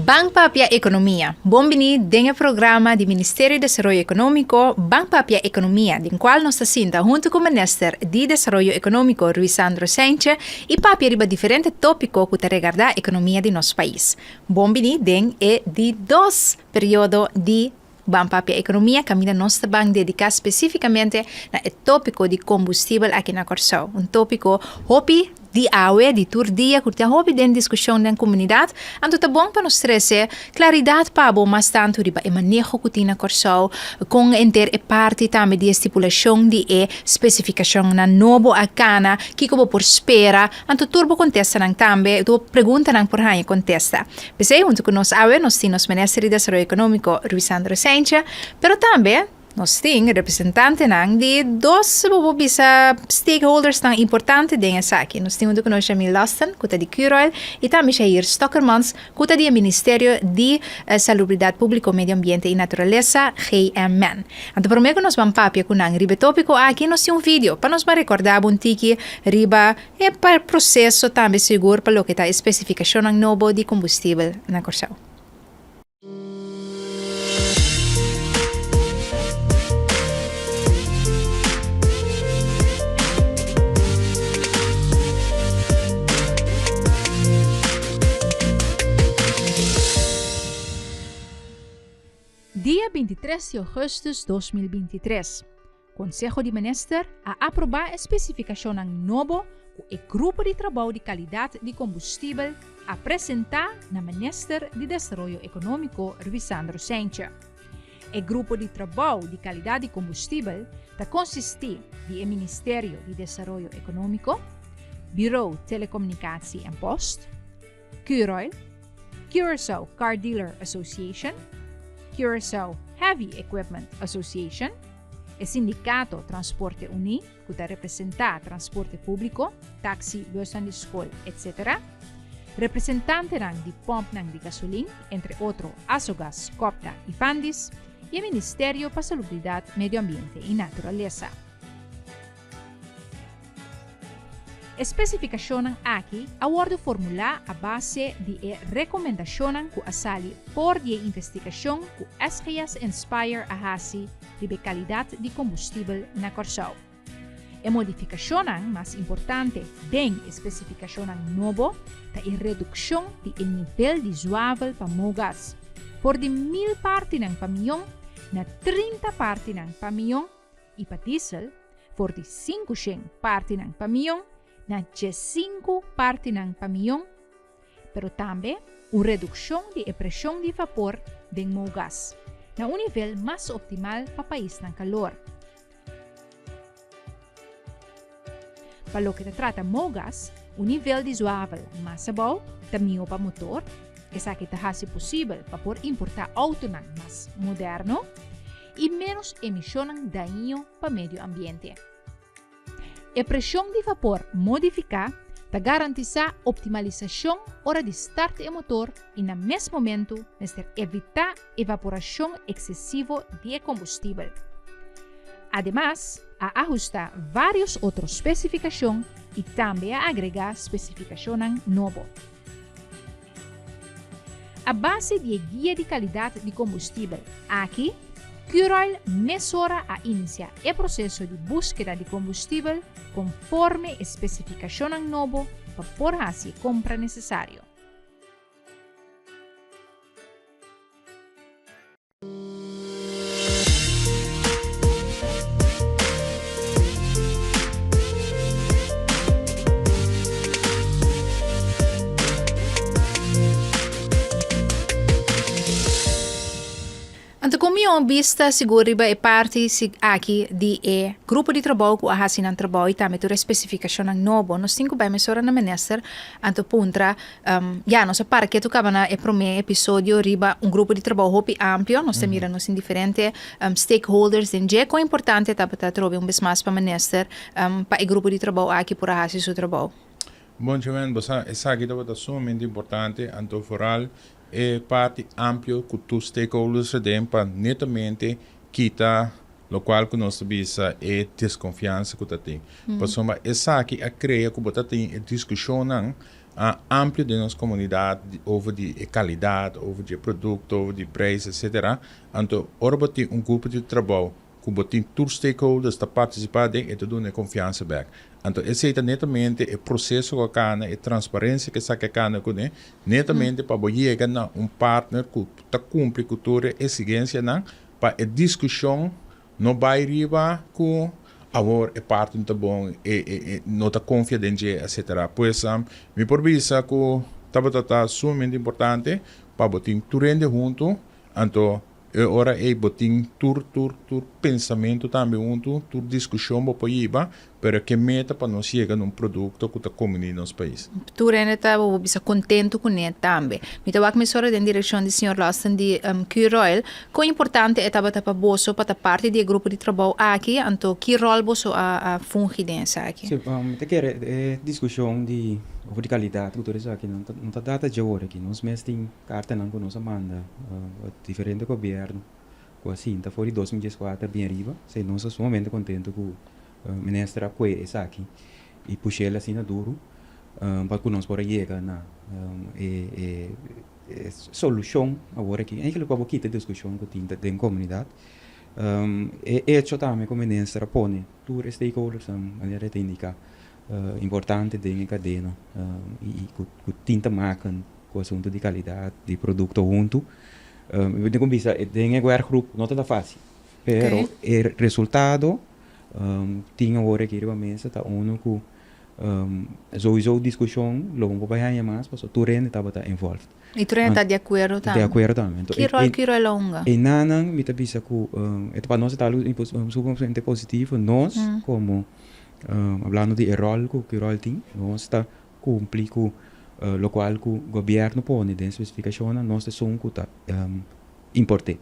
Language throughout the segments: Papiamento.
Ban Papia Ekonomia. Bon bini den e programa di Ministerio di Desaroyo Ekonómiko, Ban Papia Ekonomia, den kual nos ta sinta huntu ku Minister di Desaroyo Ekonómiko Ruisandro Cijntje i papia riba diferente tópiko ku ta regardá ekonomia di nos pais. Bon bini den e di dos periodo di Ban Papia Ekonomia kaminda nos ta ban dediká spesífikamente na e tópiko di kombustibel aki na Kòrsou. Un tópiko hopi di awe, di tur dia ku ta hopi den diskushon den komunidat. Anto ta bon pa nos trese klaridat pa bo mas tantu riba e maneho ku tin na Kòrsou, kon henter e parti tambe di e stipulashon di e spesifikashonnan nobo a kana, kiko bo por spera. Anto tur bo kontestanan tambe, tur bo preguntanan por haña kontesta. P'esei huntu ku nos awe nos tin nos Minister di Desaroyo Ekonómiko Ruisandro Cijntje, pero tambe nos tin representantenan di dos bo por bisa stakeholdersnan importante den esaki. Nos tin huntu ku nos Jamil Laston ku ta di Curoil i tambe Jair Stokkermans ku ta di e Ministerio di Salubridat Públiko, Medio Ambiente i Naturalesa, GMN. Anto promé ku nos ban papia ku nan riba e tópiko aki nos tin un video pa nos ban rekordá bo un tiki riba E proseso tambe sigur pa loke ta e spesifikashonnan nobo di kombustibel na Kòrsou. Dia 23 di ougùstùs 2023, Konseho di Minister a aprobá e spesifikashonnan nobo ku e Grupo di Trabou di Kalidat di Kombustibel a presentá na Minister di Desaroyo Ekonómiko Ruisandro Cijntje. E Grupo di Trabou di Kalidat di Kombustibel ta konsistí di e Ministerio di Desaroyo Ekonómiko, Bureau Telekomunikatie en Post, Curoil, Curaçao Car Dealer Association, Curaçao Heavy Equipment Association, e sindikato Transporte Uní, ku ta representá transporte públiko, taksi, busnan di skol, etc. Representantenan di pòmpnan di gasolin, entre otro Asogas, Copta i Fandis, i e Ministerio pa Salubridat, Medio Ambiente i Naturalesa. E spesifikashonnan aki a wòrdu formulá a base di e rekomendashonnan ku a sali for di e investigashon ku SGS Inspire a hasi riba e kalidat di kombustibel na Kòrsou. E modifikashonnan mas importante den e spesifikashonnan nobo ta e redukshon di e nivel di zwavel pa mogas for di mil partinan pa mion na 30 partinan pa mion i pa diesel for di 500 partinan pa mion na 15 partinan pa mion, pero tambe un redukshon di e preshon di vapor den mougas na un nivel mas optimal pa paisnan kalor. Pa loke ta trata mougas, un nivel di zwavel mas abou ta mihó pa motor, esaki ta hasi posibel pa por importá outonan mas moderno, i ménos emishonnan daño pa medio ambiente. E preshon di vapor modifiká ta garantisá optimalisashon ora di start e motor i na mes momentu mester evitá evaporashon eksesivo di e kombustibel. Ademas, a ahustá vários otro spesifikashon i tambe a agregá spesifikashonnan nobo. A base di e guia di kalidat di kombustibel aki, Curoil mesora a inisiá e proseso di búskeda di kombustibel konforme e spesifikashonnan nobo pa por hasi e kompra nesesario. Anto ku mi un bista sigur riba e parti aki di e grupo di trabou ku a hasi nan trabou i tambe tur e spesifikashonnan nobo, nos tin ku bai mesora na minister anto puntra Ya, nos a para ketu kaba na e promé episodio riba un grupo di trabou hopi amplio. Nos ta mira nos tin diferente stakeholders den dje. Kon importante tabata atrobe un bes mas pa minister pa e grupo di trabou aki por a hasi su trabou? Bon, Joanne, bo sa esaki tabata sumamente importante, anto vooral e parti amplio ku tur stakeholders aden pa netamente kita lokual ku nos ta bisa e deskonfiansa ku ta tin. Pasobra esaki a krea ku bo ta tin e diskushonnan. Amplio den nos comunidad over di e calidad, over di e producto, over di prijs, etc. Anto, ora bo tin un grupo di trabou cu bo tin tur stakeholders ta participa den, e ta duna e confiansa bek. Anto, esey ta netamente e proceso cu a cana, e transparencia cu esaki a cana cune, netamente pa bo yega na un partner cu ta cumpli cu tur e exigencianan pa e discusion no bay riba cu awor e parti no ta bon, e no ta confia den dje, etc. Pues, mi por bisa cu tabata ta sumamente importante pa bo tin tur hende hunto, anto e ora ey bo tin tur tur tur pensamento tambe hunto, tur discusion bo por yiba, pero ke meta pa nos yega na un producto cu ta conveni nos pais. Tur hende ta bo bisa contento cune tambe. Mi ta wak mesora den direccion di señor Lawson di Curoil. Con importante e tabata pa boso pa ta parti di e grupo di trabou aki, anto ki rol boso a fungi den esaki? Si, mi ta kere e discusion di over di calidad cu tur esaki no ta data dje ora aki. Nos mes tin cartanan cu nos a manda diferente gobierno cu a sinta for di 2014 bien riba. Esey nos ta sumamente contento cu Minister a kue esaki i push'el asina duru pa ku nos por a yega na e solushon awor aki. Eigenlijk pa bo kita e diskushon ku tin den komunidat. E echo tambe ku minister a pone tur e stakeholdersnan manera e ta indiká importante den e kadena i ku tin ta maken ku asuntu di kalidat di produkto huntu. Mi tin ku bisa den e werkgroep no ta ta fásil. Pero e resultado tin awor aki riba mesa ta uno cu sowieso discusion lo bo por haña mas pasobra tur hende tabata involved. Y tur hende ta di acuerdo tambe. Di acuerdo tambe. Ki rol ki rol a hunga? Enanan mi ta bisa cu e ta pa nos e ta algo sumamente positivo. Nos como hablando di e rol cu ki rol tin nos ta cumpli cu locual cu gobierno pone den specificacionnan nos ta esun cu ta importe.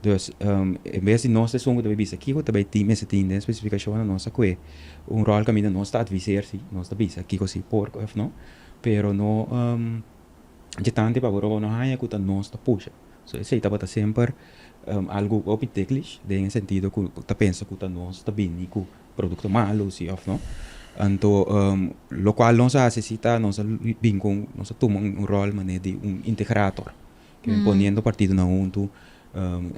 Dus, en bes di nos ta esun ku ta bai bisa kiko ta bai tin mester tin den spesifikashonnan, nos ta kue un ròl kaminda nos ta adviseer si, nos ta bisa kiko si por òf no, pero no dje tante pa bo no haña ku ta nos ta pusha. So esei tabata semper algu hopi ticklish den e sentido ku ta pensa ku ta nos ta bini ku produkto malu si òf no. Anto lokual nos a hasi si ta nos a bin ku nos a tuma un ròl manera di un integrator. Poniendo partidonan huntu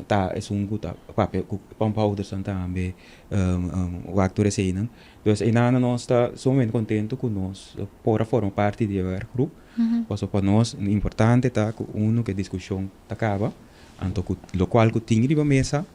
ta esun ku ta papia ku pòmphoudersnan tambe wak tur eseinan. Dus einan nos ta sumamente kontentu ku nos por a forma parti di e werkgroep. Pasobra pa nos importante ta ku unu ku e diskushon ta kaba, anto ku lokual ku tin riba mesa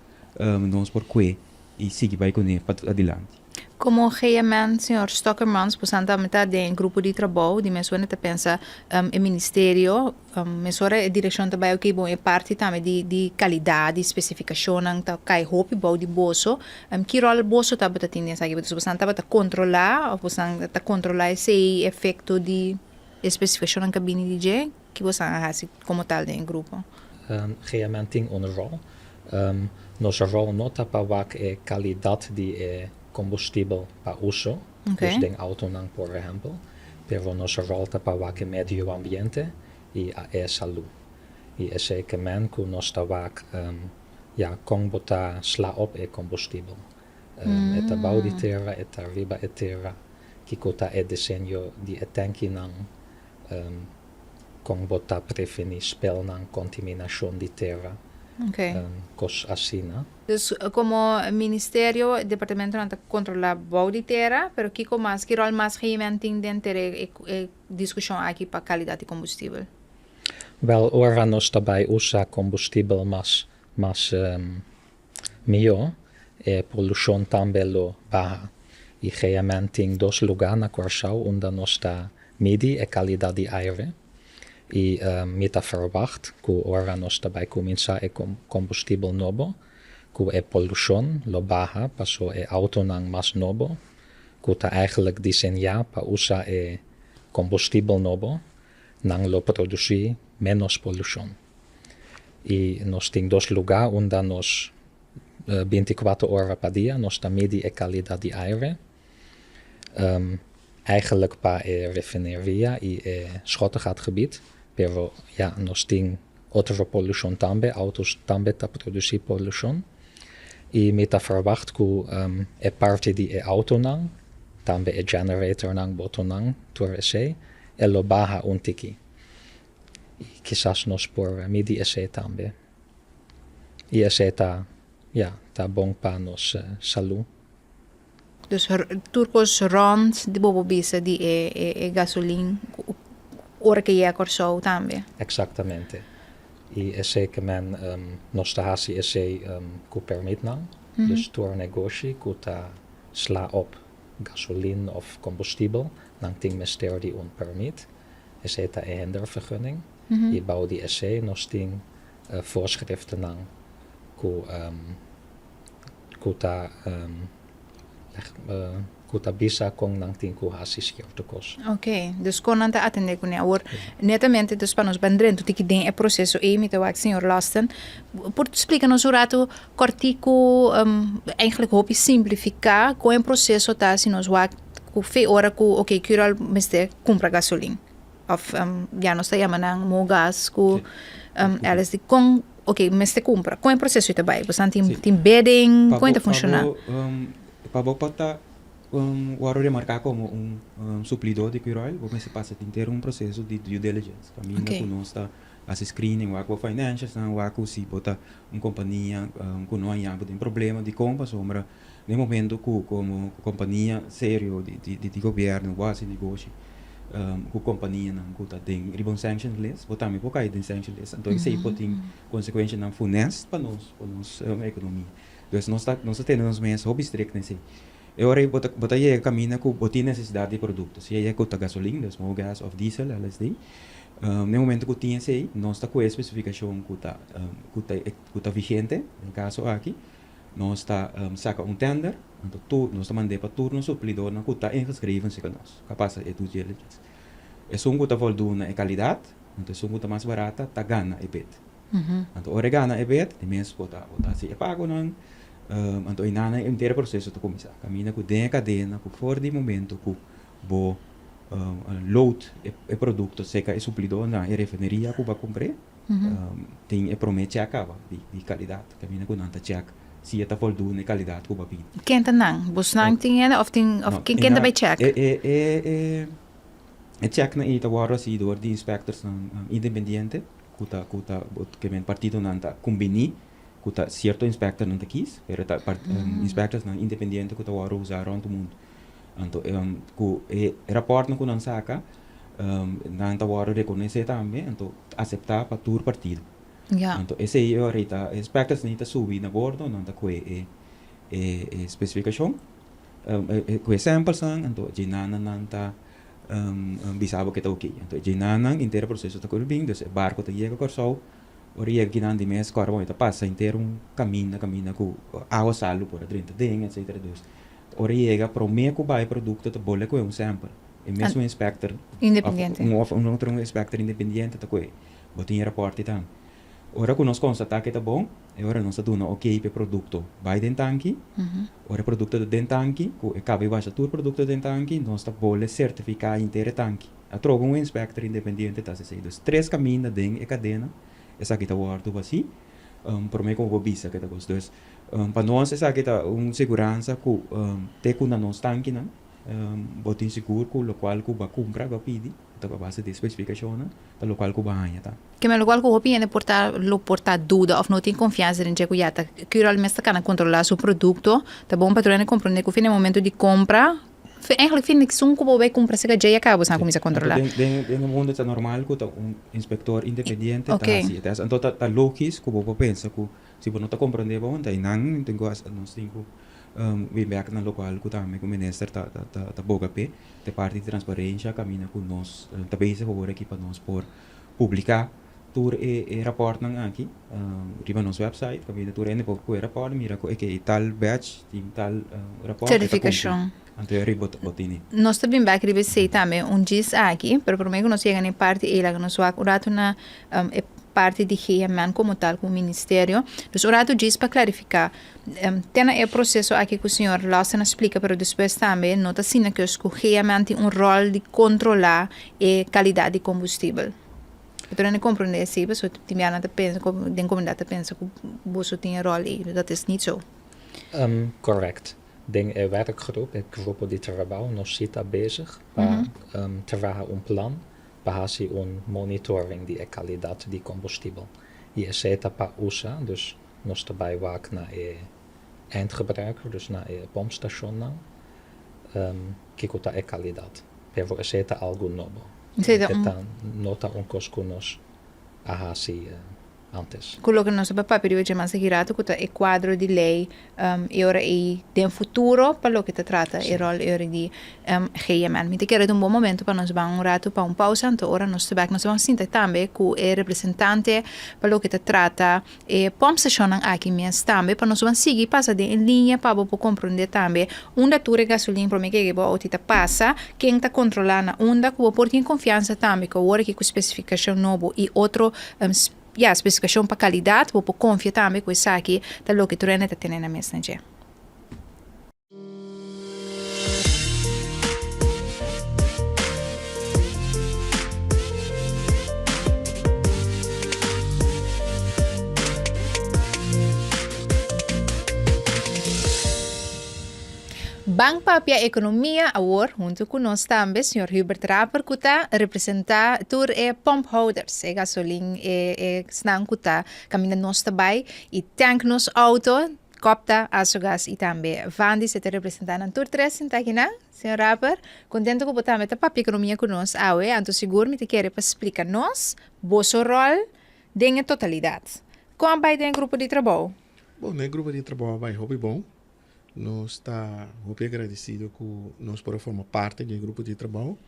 nos por kue i sigui bai kuné pa adilanti. Komo GMN, señor Stokkermans, bosan tambe ta den e grupo di trabou, di mes wende ta pensa e ministerio, Mesora e direkshon ta bai oke bon e parti tambe di di kalidat di spesifikashonnan ta kai hopi bou di boso. Ki ròl boso tabata tin den esaki? Pasobra bosan tabata kontrolá òf bosan ta kontrolá esei efekto di e spesifikashonnan ku a bini di dje? Ki bosan a hasi komo tal den e grupo? GMN tin un ròl. Nos ròl no ta pa wak e kalidat di e kombustibel pa uso, dus den autonan por ehèmpel, pero nos ròl ta pa wak e medio ambiente i e salú. I esei ke men ku nos ta wak ya kon bo ta sla op e kombustibel. E ta bou di tera, e ta riba e tera, kiko ta e diseño di e tènkinan, kon bo ta prevení spelnan, kontiminashon di tera, kos asina. Dus komo ministerio e departamentonan ta kontrolá bou di tera, pero kiko mas, ki ròl mas GMN tin den tere e diskushon aki pa kalidat di kombustibel? Wèl, ora nos ta bai usa kombustibel mas mas mihó, e polushon tambe lo baha. I GMN tin dos lugá na Kòrsou unda nos ta midi e kalidat di aire. I mi ta ferwagt ku ora nos ta bai kuminsá e kombustibel nobo, ku e polushon lo baha paso e outonan mas nobo, ku ta eigenlijk diseñá pa usa e kombustibel nobo, nan lo produsí ménos polushon. I nos tin dos lugá unda nos 24 ora pa dia nos ta midi e kalidat di aire. Eigenlijk pa e refineria y e Schottegatgebied, pero ya nos tin otro polushon tambe, autos tambe ta produci polushon y mi ta verwacht cu e parti di e autonan, tambe e generatornan, botonan, tur esey. E lo baha un tiki. I kisas nos por midi esei tambe. I esei ta, ya, ta bon pa nos salú. Dus tur kos rònt di bo por bisa di e e gasolin ora ke yega Kòrsou tambe. Eksaktamente. I esei ke men nos ta hasi esei ku pèrmitnan. Dus tur negoshi ku ta sla op gasolin òf kombustibel nan tin mester di un pèrmit. Esei ta e hindervergunning. I bou di esei nos tin voorschriftennan ku ku ta ku ta bisa kon nan tin ku hasi sierto kos. Ok, dus kon nan ta atendé kuné. Awor, netamente dus pa nos ban drenta un tiki den e proseso ei, mi ta wak señor Loston por splika nos un ratu kòrtiku, eigenlijk hopi simplifiká kon e proseso ta si nos wak ku fe ora ku ok Curol mester kumpra gasolin òf ya nos ta yama nan mogas ku LSD kon Ok, mester kumpra. Kon e proseso ta bai? Bosan tin tin bidding? Kon e ta funshoná? Pa bo por ta wòrdu remarká komo un suplidó di Curoil, bo mester pasa henter un proseso di due diligence. Kaminda ku nos ta hasi screening, wak bo financialsnan, wak ku si bo ta un kompania ku no a haña bo den problema. Dikon? Pasobra den momento ku komo kompania serio di gobièrnu bo hasi negoshi ku kompanianan ku ta den riba un sanction list, bo tambe por kai den sanction list. Anto esei por tin konsekuenshanan funest pa nos, pa nos ekonomia. Dus nos ta nos ta tene nos mes hopi strikt na esei. E ora ei bo ta bo ta yega kaminda ku bo tin nesesidat di produkto, sea ya ku ta gasolin, dus mogas òf diesel, LSD. Den momento ku tin esei nos ta kue e spesifikashon ku ta ku ta ku ta vigente den e kaso aki. Nos ta saka un tender, anto tur nos ta mand'é pa tur nos suplidornan ku ta ingeschreven serka nos, ku a pasa e due diligence. Esun ku ta voldoen na e kalidat, anto esun ku ta mas barata ta gana e bid. Anto ora e gana e bid, di mes bo ta bo ta hasi e pagonan, anto einan e henter proseso ta kuminsá. Kaminda ku den e kadena ku for di momento ku bo load e produkto serka e suplidor na e refineria ku bo a kumpr'é, Tin e promé chèk kaba di kalidat, kaminda ku nan ta chèk si e ta voldoen e kalidat ku bo a pidi. Ken ta nan? Bosnan tin hende òf tin òf ken ta bai chèk? E chèknan ei ta wòrdu hasi dor di inspectorsnan independiente ku ta ku ta ke men partidonan ta kumbiní ku ta sierto inspectornan ta kis, pero ta inspectorsnan independiente ku ta wòrdu usá rònt mundu. Anto ku e rapòrtnan ku nan saka Nan ta wòrdu rekonosé tambe, anto aseptá pa tur partido. Anto esei e ora ei ta, e inspectors nan ta subi na bordo, nan ta kue e e spesifikashon, kue e samplesnan, anto dje nan nan ta bisa bo ke ta oke. Anto dje nan henter e proseso ta kore bin, dus e barko ta yega Kòrsou, ora e yega kinan di mes kòrda bon e ta pasa henter un kaminda kaminda ku awa salu por a drenta den etsetera. Dus ora e yega promé ku bai e produkto ta bole kue un sample. E mesun inspector Independiente. Of un otro inspector independiente ta koe bo tin e raport tambe. Ora ku nos konstatá ke ta bon, e ora nos ta duna okey pa e produkto bai den tanki. Ora e produkto ta den tanki, ku e kaba di basha tur produkto den tanki, nos ta bole sertifiká henter e tanki. Atrobe un inspector independiente ta hasi esei. Dus tres kaminda den e kadena esaki ta wòrdu basí promé ku bo bisa ke ta kos. Dus pa nos esaki ta un siguransa ku te ku na nos tankinan. Bo tin sigur ku lokual ku bo a kumpra, bo a pidi, ta a base di e spesifikashonnan, ta lokual ku bo a haña ta. Keme lokual ku hopi hende por ta lo por ta duda òf no tin konfiansa den dje ku ya ta Curol mes ta kana kontrolá su produkto, ta bon pa tur hende komprondé ku fin e momento di kompra, eigenlijk fin esun ku bo bai kumpra serka dje ya kaba bo sa kuminsá kontrolá. Anto den den e mundo ta normal ku ta un inspektor independiente ta hasi e tèst. Anto ta ta logis ku bo por pensa ku si bo no ta komprondé bon ta einan tin ku nos tin ku Bin bek na lokual ku tambe ku minister ta ta boga p'e, ta e parti di transparensia kaminda ku nos ta bezig awor aki pa nos por publiká tur e e rapòrtnan aki riba nos wèpsait kaminda tur hende por kohe rapòrt mira ku e tal batch tin tal rapòrt e ta kumpli. Sertifikashon. Anto e riba bo tene. Nos ta bin bek riba esei tambe un djis aki, pero promé ku nos yega na e parti ei laga nos wak un ratu na e parti di GMN komo tal komo ministerio. Dus un ratu djis pa klarifiká. Te na e proseso aki ku señor Lawson a splika, pero despues tambe no ta asina ku ku GMN tin un ròl di kontrolá e kalidat di kombustibel. Mi ta duna komprondé esei pasobra tin bia nan ta pensa ku den komunidat ta pensa ku boso tin e ròl ei, dat is nit so. Correct. Den e werkgroep, e grupo di trabou, nos si ta bezig pa traha un plan. pa hasi un monitoring di e kalidat di kombustibel. I esei ta pa usa, dus nos ta bai wak na e eindgebruiker, dus na e pompstashonnan, kiko ta e kalidat. Pero esei ta algu nobo. Esei ta E un. ta no ta un kos ku nos a hasi antes. Ku loke nos a papia riba dje mas aki rato ku ta e kuadro di lei e ora ei den futuro pa loke ta trata e ròl e ora di GMN. Mi ta kere ta un bon momento pa nos ban un rato pa un pausa anto ora nos ta bek nos ta ban sinta tambe ku e representante pa loke ta trata e pompstacionnan aki mes tambe pa nos ban sigui pasa den e liña pa bo por comprende tambe unda tur e gasolin prome ke bo auto ta pasa, ken ta controla na unda ku bo por tin confiansa tambe ku awor aki ku specificacion nobo y otro ya specificacion pa calidad bo por confia tambe ku esaki ta loke tur hende ta tene na mes na dje. Ban Papia Economia awor hunto cu nos tambe señor Hubert Raper cu ta representa tur e pumphouders, e gasolin, e esnan cu ta caminda nos ta bay y tank nos auto. Copta, Asogas y tambe Vandis e ta representa nan tur tres sinta akinan. Señor Raper, contento cu bo tambe ta papia economia cu nos awe, anto sigur mi ta kere pa splica nos boso rol den e totalidad. Con a bay den e grupo di trabou? Bon, den e grupo di trabou a bay hopi bon. Nos ta hopi agradecido cu nos por a forma parti di e grupo di trabou.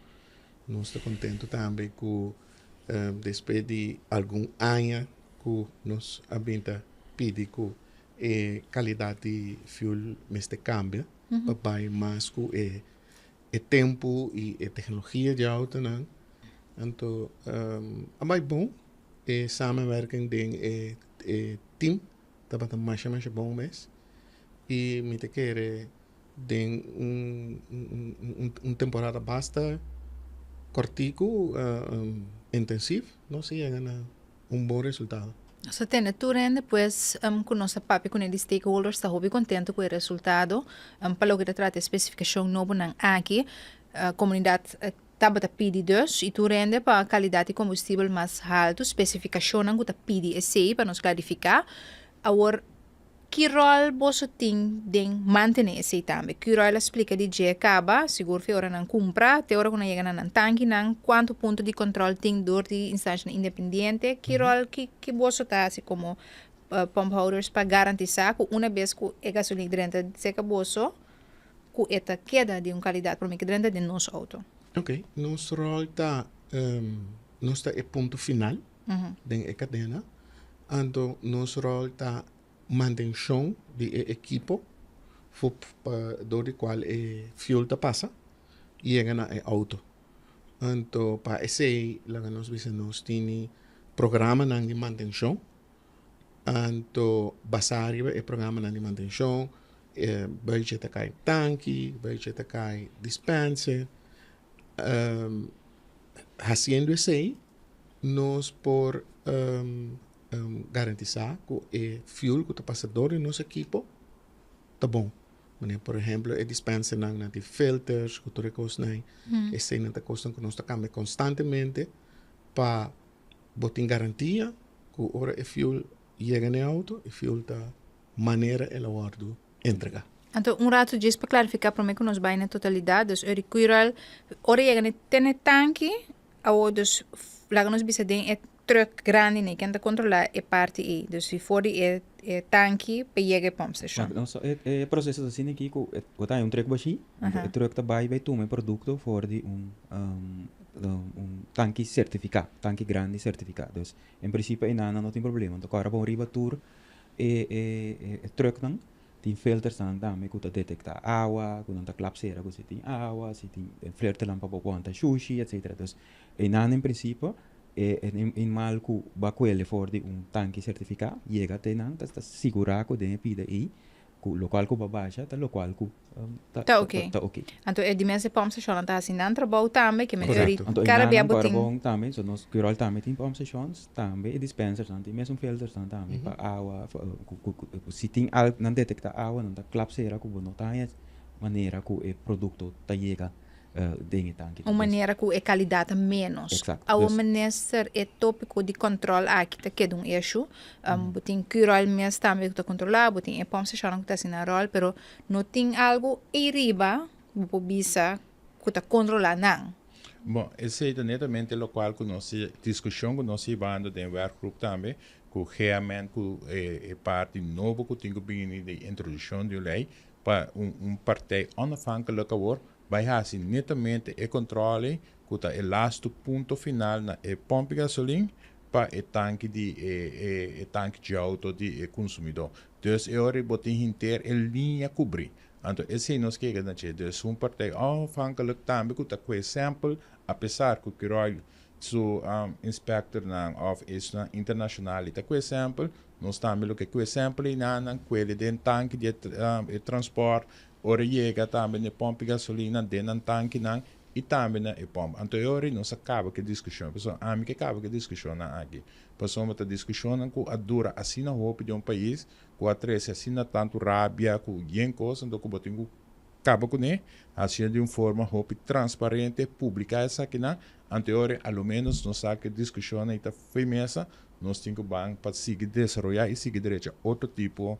Nos ta contento tambe cu despues di algun aña cu nos a bin ta pidi cu e calidad di fuel mester cambia pa bay mas cu e e tempo y e tecnologia di autonan. Anto a bay bon e samenwerking den e e team tabata masha masha bon mes y mi ta kere den un un temporada basta cortico intensief nos a yega na un bon resultado. Nos a tende tur hende pues cu nos a papia cune di stakeholders ta hopi contento cu e resultado pa loke ta trata e specificacion nobonan aki. Comunidad tabata pidi dus y tur hende pa calidad di combustibel mas halto, specificacionnan cu ta pidi esey pa nos clarifica. Awor Ki ròl boso tin den mantené esei tambe? Curoil a splika di dje kaba, sigur fi ora nan kumpra te ora ku nan yega na nan tankinan, kuantu punto di kòntròl tin dor di instanshanan independiente. Ki ròl ki ki boso ta hasi komo pumphouders pa garantisá ku una bes ku e gasolin drenta serka boso ku e ta keda di un kalidat promé ku drenta den nos outo? Oké, nos ròl ta nos ta e punto final den e kadena. Anto nos ròl ta mantenshon di e ekipo dor di kual e fuel ta pasa yega na e outo. Anto pa esei laga nos bisa nos tini programanan di mantenshon. Anto basá riba e programanan di mantenshon e buitje ta kai tanki, buitje ta kai dispenser. Hasiendo esei nos por garantisá ku e fuel ku ta pasa dor di nos ekipo ta bon. Manera por ehemplo e dispensernan nan tin filters ku tur e kosnan ei. Eseinan ta kosnan ku nos ta kambia konstantemente pa bo tin garantia ku ora e fuel yega na e outo e fuel ta manera el a wòrdu entregá. Anto un ratu djis pa klarifiká promé ku nos bai na totalidat, dus ora di Curoil ora yega na e tene tanki Awor dus laga nos bisa den e truck grandi nei ken ta controla e parti ei dus si for di e e tanki pa yega e pump station. No, so e e proceso ta asina aki ku e bo ta haña un truck bashí, anto e truck ta bai bai tuma e produkto for di un un tanki sertifiká, tanki grandi sertifiká. Dus en prinsipio einan nan no tin problema, anto kòrda bon riba tur e e e trucknan Tin filtersnan tambe ku ta detektá awa, ku nan ta klap sera ku si tin awa, si tin filternan pa bo wanta shushi, etsetera. Dus einan en prinsipio e e mal ku bo a kuele for di un tanki sertifiká yega te nan ta sigurá ku den e pida ei ku lokual ku bo a basha ta lokual ku ta Ta oké. ta oké. Anto e di mes e pòmpstashonnan ta hasi nan trabou tambe, ke men Korekto. ori Anto kada einan bia nan bo kòrda tin. bon tambe, so nos Curol tambe tin pòmpstashons, tambe e dispensersnan tin mesun filtersnan tambe pa awa, ku ku ku si tin al nan detektá awa nan ta klap sera ku bo no ta haña manera ku e produkto ta yega. Den e tanki. Un manera ku e kalidat ta ménos. Exacto. Awor minister e tópiko di kòntròl aki ta keda un issue. Bo tin Curoil mes tambe ku ta kontrolá, bo tin e pòmpstashonnan ku ta hasi nan ròl, pero no tin algu eiriba bo por bisa ku ta kontrolá nan. Bon, esei ta netamente lokual ku nos diskushon ku nos hibando den werkgroep tambe, ku GMN ku e parti nobo ku tin ku bini di introdukshon di un lei pa un partij onafhankelijk awor bai hasi netamente e controle cu ta e lastu punto final na e pomp di gasolin pa e tanki di e e tanki dje auto di e consumidor. Dus e ora bo tin henter e liña cubri. Anto esey nos kega na dje. Dus un partij onafhankelijk tambe cu ta cue sample apesar cu Curoil su inspectornan of esnan internacional ta cue sample, nos tambe lo ke cue sample eynan cuele den tanki di e transport. Ora yega tambe na e pòmp di gasolina, den nan tankinan i tambe na e pòmp. Anto e ora ei nos a kaba ku e diskushon. Pasobra ami ke kaba ku e diskushonnan aki. Pasobra ta diskushonnan ku a dura asina hopi den un pais, ku a trese asina tantu rabia, ku yen kos, anto ku bo tin ku kaba kuné, hasié di un forma hopi transparente, publiká esakinan. Anto e ora ei a lo ménos nos sa ku e diskushonnan ei ta fo'i mesa, nos tin ku ban pa sigui desaroyá i sigui drecha otro tipo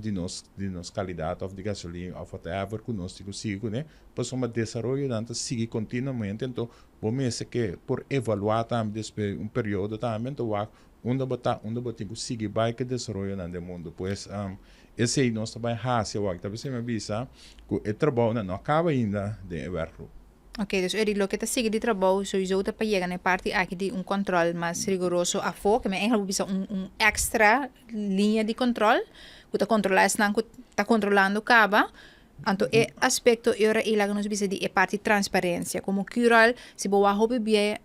di nos di nos calidad of di gasolin of whatever cu nos tin cu sigui cune pasobra desaroyonan ta sigui continuamente anto bo mester ke por evalua tambe despues di un periodo tambe anto wak unda bo ta unda bo tin cu sigui bay cu e desaroyonan den mundo pues esey nos ta bay haci awor ta bisa mi a bisa cu e trabounan no a caba ainda den e werkgroep. Ok, dus Eri, loke ta sigui di trabou souiso ta pa yega na e parti aki di un kòntròl mas rigoroso afó, ke men eigenlijk bo bisa un un èkstra liña di kòntròl ku ta kontrolá esnan ku ta kontrolando kaba. Anto e aspekto e ora ei laga nos bisa di e parti transparensia. Komo Curoil, si bo wak hopi bie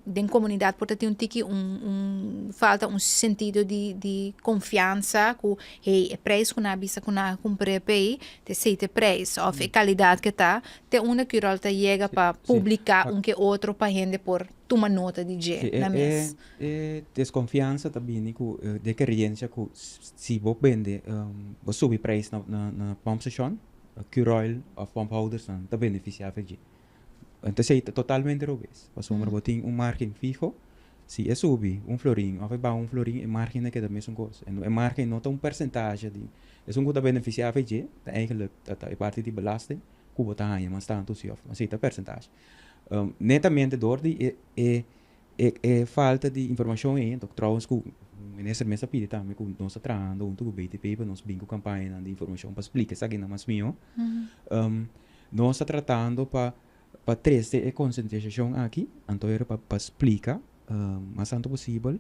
den komunidat por ta tin un tiki un un falta un sentido di di konfiansa ku hey e prijs ku nan a bisa ku nan a kumpr'é p'ei ta esei ta e prijs òf e kalidat ke ta. Te unda Curoil ta yega pa publica un ke otro pa hende por tuma nota di dje na mes? E desconfiansa ta bini cu de creencia cu si bo bende, bo subi prijs na pompstation, Curoil of pomphouders nan ta beneficia for dje. Entonces esey ta totalmente robes, pasobra bo tin un margen fiho, si e subi un florin of e baha un florin e margen ta keda mesun cos. E margen no ta un percentahe di, esun cu ta beneficia for dje ta eigenlijk ta e parti di belasting. ku bo ta haña mas tantu si òf no. Ta persentashe. Netamente dor di e e e e falta di informashon ei, enton trouwens ku minister mes a pidi tambe ku nos ta trahando huntu ku BTP pa nos bin ku kampañanan di informashon pa splika esakinan mas mihó. Nos ta tratando pa pa trese e konsientisashon aki, anto era pa pa splika mas tantu posibel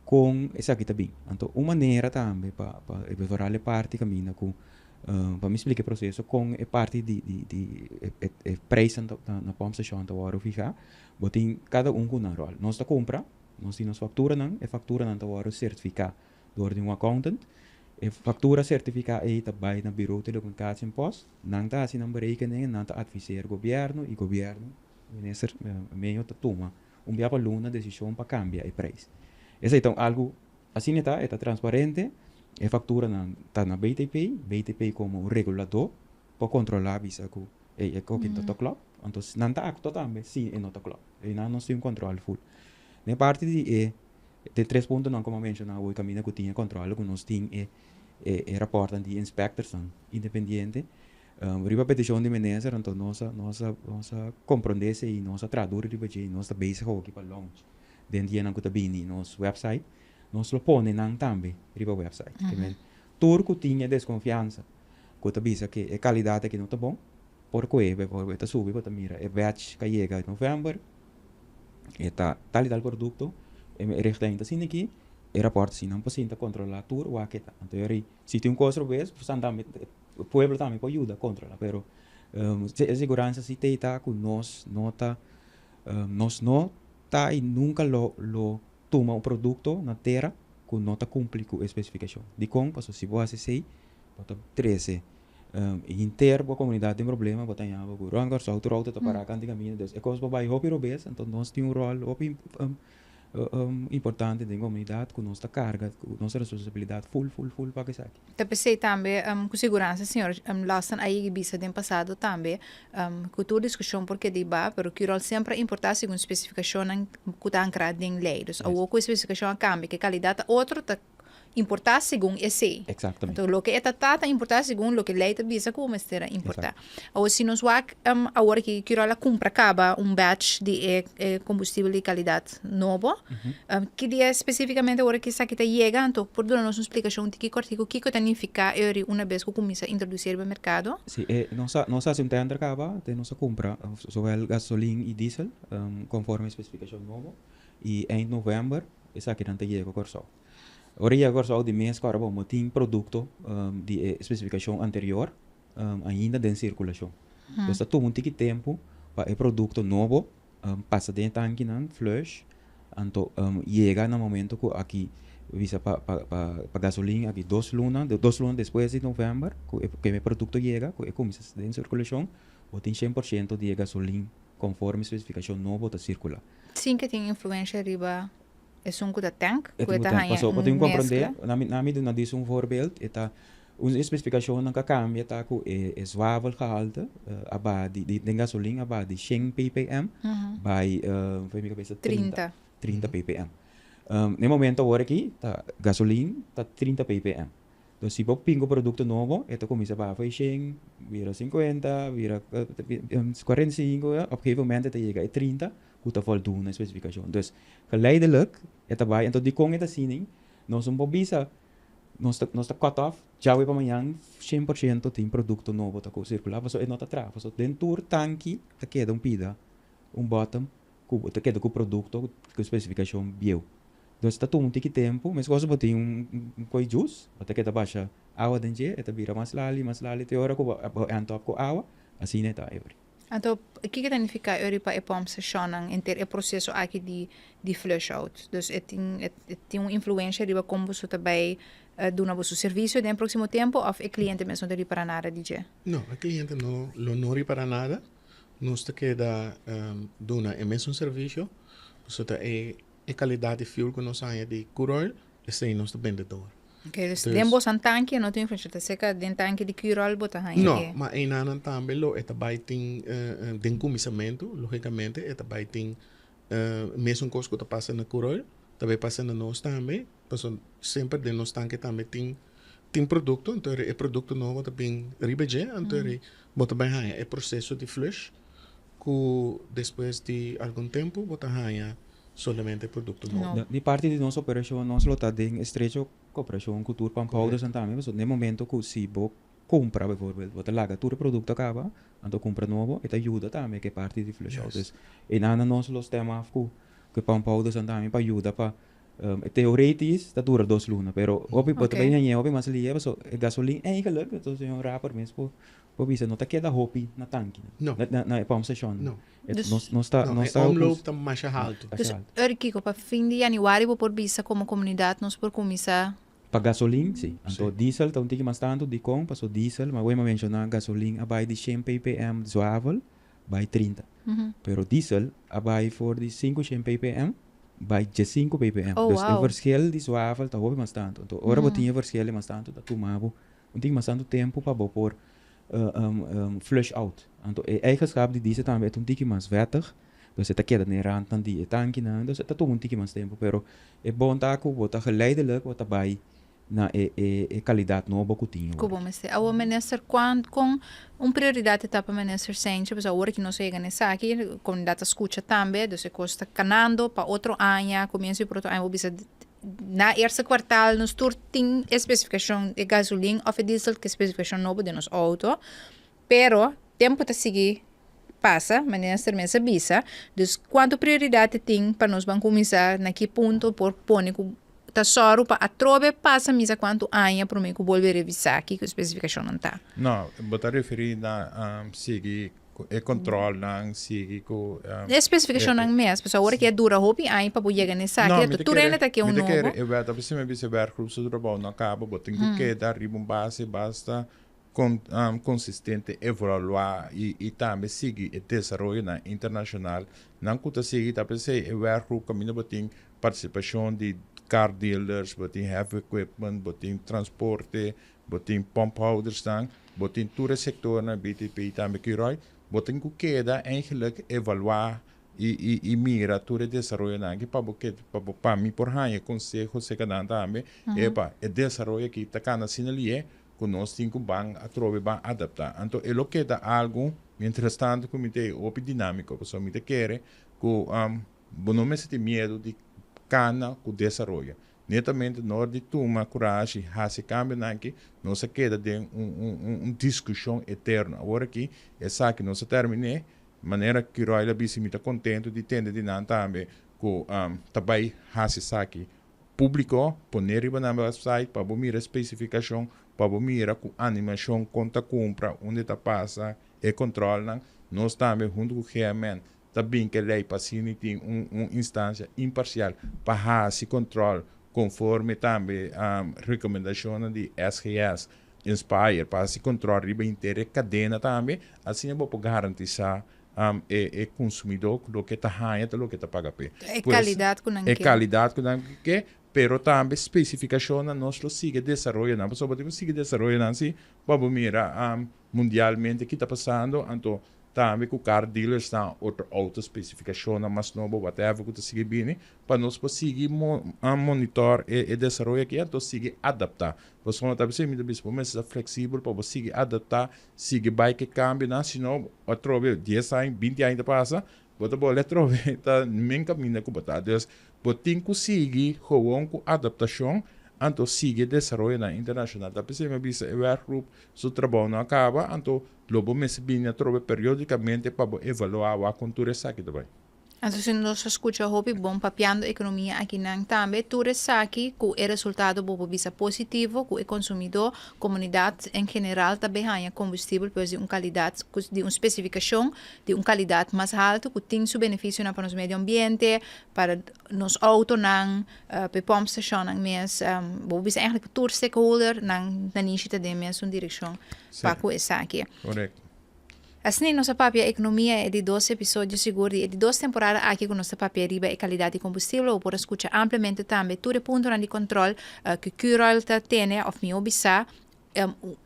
kon esaki ta bin. Anto un manera tambe pa pa vooral e parti kaminda ku Pa mi splika e proseso kon e parti di di di e e prijsnan ta na pompstation ta wòrdu fihá, bo tin kada un ku nan ròl. Nos ta kumpra, nos tin nos fakturanan, e fakturanan ta wòrdu sertifiká dor di un accountant. E faktura sertifiká ei ta bai na Bureau Telecomunicatie en Post, nan ta hasi nan berekening en nan ta adviseer gobièrnu i gobièrnu, minister Meo ta tuma un bia pa luna desishon pa kambia e prijs. Esei ta un algu Asina e ta, e ta transparente, e fakturanan ta na BTP, BTP komo un reguladó por kontrolá bisa ku ey e koki no ta klòp, anto nan ta aktua tambe si e no ta klòp. Einan nos tin un kòntròl ful. Den parti di e den tres puntonan ku mi a menshoná awor kaminda ku tin e kòntròl ku nos tin e e rapòrtnan di inspectorsnan independiente, riba petishon di minister anto nos a nos a nos a komprondé esei, nos a traha duru riba dje i nos ta bezig awoki pa launch. Den dianan ku ta bini nos website, nos lo pone nan tambe riba website. Ke men tur ku tin e deskonfiansa ku ta bisa ke e kalidat aki no ta bon, por kohe bo ta subi bo ta mira e batch ku a yega novèmber, e ta tal i tal produkto, e richtlijn ta asina aki, e rapòrt asina. Nan por sinta kontrolá tur wak e ta. Anto e si tin un kos robes, tambe pueblo tambe por yuda kontrolá, pero e siguransa si ta ta ku nos no ta Nos no ta i nunka lo lo tuma un produkto na tera ku no ta kumpli ku e spesifikashon. Dikon? Pasobra si bo hasi esei, bo ta trese henter bo komunidat den problema, bo ta haña bo ku rònt Kòrsou tur outo ta pará kantu di kaminda. Dus e kos por bai hopi robes, anto nos tin un ròl hopi. Importante den komunidat ku nos ta karga ku nos responsabilidat ful ful ful pa esaki. Ta p'esei tambe ku siguransa señor Lawson a yega bisa den pasado tambe ku tur diskushon por keda iba pero Curol semper a importá segun spesifikashonnan ku ta ankrá den lei. Dus awor ku e spesifikashon a kambia ku e kalidat ta otro ta importá segun esei. Exactamente. Anto loke e ta ta, ta importá segun loke lei ta bisa ku bo mester a importá. Awor si nos wak awor aki Curol a kumpra kaba un batch di e e kombustibel di kalidat nobo. Ki dia spesifikamente awor aki esaki ta yega? Anto por duna nos un splikashon un tiki kòrtiku kiko ta nifiká e una bes ku kuminsá introdusí riba merkado? Si, e nos a nos a hasi un tender kaba, te nos a kumpra zowel gasolin i diesel konforme e spesifikashon nobo i eind novèmber Esakinan ta yega Kòrsou. Ora yega Kòrsou di mes ku ora bo tin produkto di e spesifikashon anterior ainda den sirkulashon. Pues ta tuma un tiki tempu pa e produkto nobo pasa den e tankinan, flush, anto yega na momento ku aki bisa pa pa gasolin aki dos luna, dos luna despues di novèmber ku e produkto yega ku e kuminsá den sirkulashon bo tin shen por shento di e gasolin konforme spesifikashon nobo ta sirkulá. Sin ke tin influensha riba esun ku ta tank, ku e ta haña Paso, bo tin un komprondé, meskla. na mi na mi duna dis un voorbeeld, e ta un spesifikashonnan ku a kambia ta ku e e zwavelgehalte a baha di di den gasolin a baha di shen ppm bai for mi kabesa 30, 30. 30 ppm. Na e momento awor aki ta gasolin ta 30 ppm. Dus si bo pin ku produkto nobo e ta kuminsá baha for e shen, bira sinkuenta, bira 45, op gegeven moment e ta yega e 30 ku ta voldoen na e spesifikashon. Dus geleidelijk e ta bai. Anto dikon e ta asina? Nos no por bisa nos ta nos ta cut off djawe pa mañan 100% tin produkto nobo ta sirkulá pasobra e no ta traha. Pasobra den tur tanki ta keda un pida, un bòtem ku bo ta keda ku produkto ku spesifikashon bieu. Dus ta tuma un tiki tempu, meskos bo tin un koi jus, bo ta keda basha awa den dje, e ta bira mas lali, mas lali te ora ku bo end up ku awa, asina e ta evri. Anto, kiko ta nifiká eri pa e pòmpstashonnan henter e proseso aki di di flush out? Dus e tin e tin un influensha riba kon boso ta bai duna boso servisio den e próksimo tempu òf e kliente mes no ta ripará nada di dje? No, e kliente no lo no ripará nada. Nos ta keda duna e mesun servisio, pasobra ta e E kalidat di fuel ku nos haña di Curoil, esei nos ta bende dor. Oké, dus den boso tanki e no tin influensha, ta seka den tanki di Curoil bo ta haña e. No, ma einanan tambe lo e ta bai tin den kuminsamentu, logikamente e ta bai tin mesun kos ku ta pasa na Curoil, ta bai pasa na nos tambe, pasobra semper den nos tanki tambe tin tin produkto, anto e produkto nobo ta bin riba dje, anto bo ta bai haña e proseso di flush ku despues di algun tempu bo ta haña solamente produkto nobo. Di parti di nos operashon nos lo ta den estrecho koperashon ku tur pampoudersnan tambe pasobra den momento ku si bo kumpra bijvoorbeeld bo ta laga tur e produkto kaba anto kumpra nobo e ta yuda tambe ku e parti di flush out. Dus einan nos lo stem af ku e pampoudersnan tambe pa yuda pa Teoretisch ta dura dos luna, pero hopi bo ta bay hañ'é hopi mas lihe paso e gasolin eigenlijk, entonces señor Raper mes por por bisa no ta keda hopi na tanki No. na na e pump station. No. Dus- Nos nos ta No, nos e ta omloop ta masha haltu. Dus ora kiko pa fin di januari bo por bisa komo komunidat nos por kuminsá? Pa gasolin si. Anto diesel ta un tiki mas tantu dikon paso diesel, ma wei mi a menshoná gasolin a bai di shen ppm zwavel bai 30. Pero diesel a bai for di 500 ppm bai 15 ppm. Oh, Dus e wow. verschil di zwavel ta hopi mas tantu. Anto ora bo tin e verschil di mas tantu ta tuma bo un tiki mas tantu tempu pa bo por flush out. Anto e eigenschap di diesel tambe e ta un tiki mas vettig. Dus e ta keda den e randnan di e tankinan. Dus e ta tuma un tiki mas tempu. Pero e bon ta ku bo ta geleidelijk bo ta bai na e e e kalidat nobo ku tin Ku awor. bo mester. Awor minister kuan kon un prioridat e ta pa minister Sentje pasobra awor ki nos a yega na esaki komunidat ta skucha tambe dus e kos ta kanando pa otro aña komienso di otro aña bo bisa na eerste kwartal nos tur tin e spesifikashon e gasolin òf e diesel ku e spesifikashon nobo den nos outo pero tempu ta sigui pasa minister mes a bisa dus kuantu prioridat e tin pa nos ban kuminsá na ki punto por pone ku ta sòru pa atrobe pasa misa kuantu aña promé ku bolbe revisá kiko e spesifikashonnan ta. No, bo ta referí na sigui ku e kòntròlnan, sigui ku. E spesifikashonnan mes, pasobra awor ke a dura hopi aña pa bo yega na esaki, No, mi ta tur kere, hende ta ke un mi ta nobo. kere e wet, a pesar mi bisa e werkgroep su trabou no a kaba, bo tin ku keda riba un base basta Kon konsistente evaluá i i tambe sigui e desaroyonan internashonal nan ku ta sigui ta p'esei e werkgroep kaminda bo tin. partisipashon di car dealers, bo tin heavy equipment, bo tin transporte, bo tin pomphouders nan, bo tin tur e sektornan, BTP tambe Curoil, bo tin ku keda eigenlijk evaluá i mira tur e desaroyonan aki pa bo ke pa bo pa mi por haña konseho serka nan tambe, epa, e desaroyo aki ta kana asina lié ku nos tin ku ban atrobe ban adaptá. Anto e lo keda algu mientras tanto ku mi ta e hopi dinámiko pasobra mi ta kere ku bo no mester tin miedu di kana ku desaroyo. Netamente nor di tuma kurashi hasi kambionan aki nos a keda den un un un diskushon eterno. Awor aki esaki nos a terminé. Manera Curoil a bisa mi ta contento di tende di nan tambe cu ta bay haci esaki publico, pone riba nan website pa bo mira specificacion, pa bo mira cu animacion con ta cumpra, unda ta pasa, e controlnan. Nos tambe hunto cu GMN ta bin cu e ley pa asina tin un instancia imparcial pa haci control conforme tambe recomendacionnan di SGS. Inspire pa hasi control riba henter e cadena tambe, asina bo por garantisa e consumidor cu loke ta haña ta loke ta paga p'e. E calidad cu nan ke. E calidad cu nan ke, pero tambe specificacionnan nos lo sigui desaroyo nan, pasobra bo tin cu sigui desaroyo nan si pa bo mira mundialmente ki ta pasando, anto tambe cu car dealers nan otro auto specificacionnan mas nobo whatever cu ta sigui bini, pa nos por sigui monitor e desaroyo aki anto sigui adapta. Pasobra ta bisa mi ta bisa bo mester ta fleksibel pa bo sigui adaptá, sigui bai ku e kambionan, si no atrobe dies aña, binti aña ta pasa, bo ta bolbe atrobe ta men kaminda ku bo ta. Dus bo tin ku sigui gewoon ku adaptashon, anto sigui e desaroyonan internashonal. Ta p'esei mi a bisa e werkgroep su trabou no a kaba, anto lo bo mester bini atrobe periodikamente pa bo evaluá wak kon tur esaki ta bai. Anto si nos a skucha hopi bon papiando ekonomia akinan tambe, tur esaki ku e resultado bo por bisa positivo ku e konsumidó, komunidat en general ta bay haña kombustibel pues di un kalidat di un spesifikashon di un kalidat mas haltu ku tin su benefisionan pa nos medio ambiente, pa nos outonan, pa e pòmpstashonnan mes. Bo por bisa eigentlik tur stakeholder nan nanishi ta den mesun direkshon pa ku esaki. Korekto. Asina nos a papia ekonomia e di dos episodio sigur di e di dos temporada aki ku nos ta papia riba e kalidat di kombustibel. Bo por a skucha ampliamente tambe tur e puntonan di kòntròl ku Curoil ta tene òf mihó bisá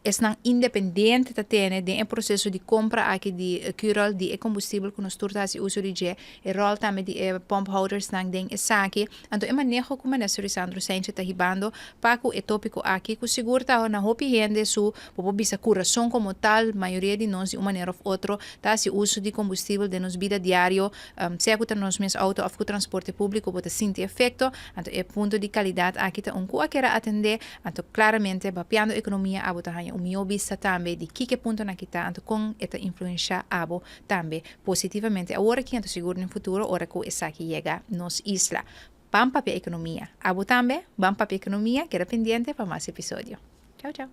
esnan independiente ta tene den e proseso di kompra aki di Curoil di e kombustibel ku nos tur ta hasi uso di dje. E ròl tambe di e pòmphoudersnan den esaki. Anto e maneho ku Minister Lisandro Sanchez ta hibando pa ku e tópiko aki ku sigur ta na hopi hende su Bo por bisa ku rason komo tal, mayoria di nos di un manera òf otro ta hasi uso di kombustibel den nos bida diario, sea ku ta nos mes outo òf ku transporte públiko bo ta sinti efekto, anto e punto di kalidat aki ta un ku a kere atendé, anto klaramente bapiando ekonomia abo ta haña un mihó bista tambe di kiko e puntonan aki ta, anto kon e ta influenshá abo tambe positivamente awor aki anto sigur den futuro ora ku esaki yega nos isla. Ban papia ekonomia. Abo tambe? Ban papia ekonomia, keda pendiente pa mas episodio. Chao chao.